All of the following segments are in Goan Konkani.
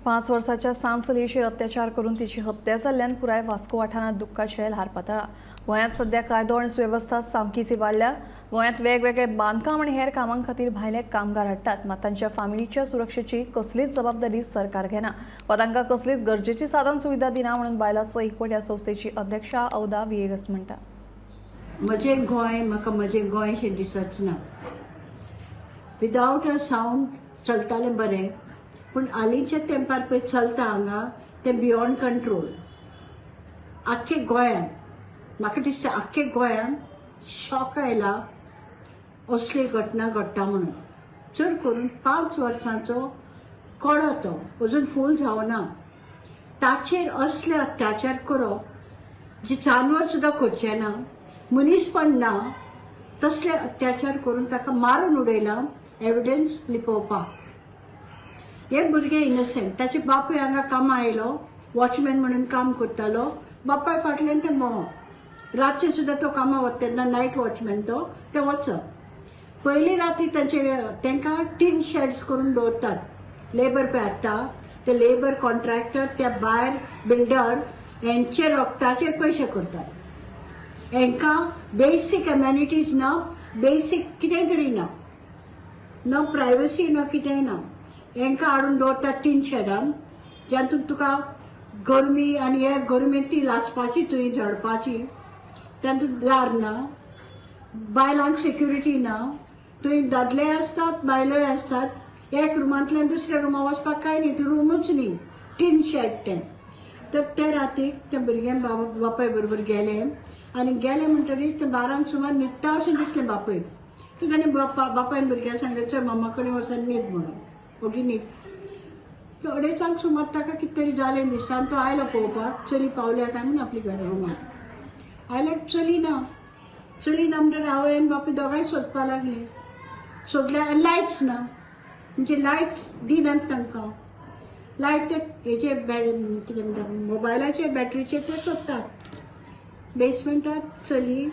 5 वर्साच्या सान चलयेचेर अत्याचार करून तिची हत्या जाल्ल्यान पुराय वास्को वाठारांत दुख्खाचें ल्हार पातळ्ळां. गोंयांत सध्या कायदो आनी सुवेवस्था सामकीच इबाडल्या. गोंयांत वेगवेगळे बांदकाम आनी हेर कामां खातीर भायले कामगार हाडटात, मात तांच्या फामिलीच्या सुरक्षेची कसलीच जबाबदारी सरकार घेना वा तांकां कसलीच गरजेची साधन सुविधा दिना म्हणून बायलांचो एकवट ह्या संस्थेची अध्यक्षा औदा विएगस म्हणटा. म्हजें गोंय म्हाका म्हजें गोंयशें दिसच ना. विदावट अ सावंड चलतालें बरें, पूण हालींच्या तेंपार पळय चलता हांगा तें बियोंड कंट्रोल. आख्खे गोंयांत, म्हाका दिसता, आख्खे गोंयांत शॉक आयला असली घटना घडटा म्हणून. चड करून 5 वर्सांचो कोडो, तो अजून फूल जावना, ताचेर असले अत्याचार करप जे जानवर सुद्दां करचें ना, मनीसपण ना. तसले अत्याचार करून ताका मारून उडयला एविडन्स लिपोवपाक. हे भुरगे इनोसंट. ताचे बापूय हांगा कामां आयलो, वॉचमॅन म्हणून काम करतालो. बापाय फाटल्यान तें भोंवप. रातचें सुद्दां तो कामां वता तेन्ना, नायट वॉचमॅन तो, ते वचप. पयली राती तांचे तांकां टीन शेड्स करून दवरतात. लेबर पळय हाडटा, ते लेबर कॉन्ट्रॅक्टर, त्या भायर बिल्डर हेंचे रक्ताचेर पयशे करतात. हेंकां बेसीक एमेनिटीज ना, बेसीक कितें तरी ना, ना प्रायवसी ना, कितेंय ना. हेंकां हाडून दवरतात टीन शेडान, जातून तुका गरमी आनी हे गरमेंत ती लासपाची, तुवें झडपाची. तातूंत दार ना, बायलांक सेक्युरिटी ना. थंय दादलेय आसतात, बायलोय आसतात. एक रुमांतल्यान दुसऱ्या रुमा वचपाक कांय न्ही, ती रुमूच न्ही, टीन शेड तें. तर ते रातीक त्या भुरग्यान बाबा बापाय बरोबर गेले आनी गेले म्हणटरीच ते 12ंक सुमार न्हिदता अशें दिसलें बापूय. तर ताणें बापायन भुरग्यांक सांगलें, चल, मम्मा कडेन वचून न्हीद म्हणून, ओगी न्हीद. तर अडेचांक सुमार ताका कितें तरी जालें दिसता आनी तो आयलो पळोवपाक, चली पावल्या काय म्हणून आपली घरा रुमार. आयल्यार चली ना. चली ना म्हणटकीर आवय आनी बापूय दोगांय सोदपाक लागली. सोदल्यार लायट्स ना, म्हणजे लायट्स दिनात तांकां. लायट ते हेजे कितें म्हणटा, मोबायलाचे बॅटरीचे ते सोदतात. बेसमेंटात चली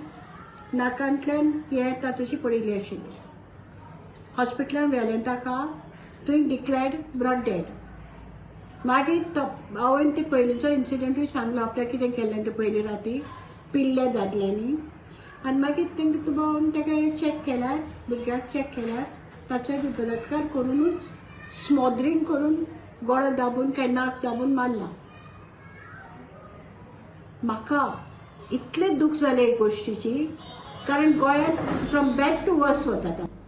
नाकांतल्यान हें येता तशी पडिल्ली आशिल्ली. हॉस्पिटलान व्हेलें ताका, थंय डिक्लेर्ड ब्रॉट डेड. मागीर तो आवयन ते पयलींचो इन्सिडंटूय सांगलो, आपल्याक कितें केल्लें तें पयली राती पिल्ल्या दादल्यांनी. आनी मागीर तांकां भोंवन ताका चॅक केल्यार, भुरग्याक चॅक केल्यार ताचोय बी बलात्कार करुनूच, स्मॉदरींग करून, गळो दाबून काय नाक दाबून मारला. म्हाका इतलें दूख जालें हे गोश्टीची, कारण गोंयांत फ्रॉम बॅड टू वर्स वता.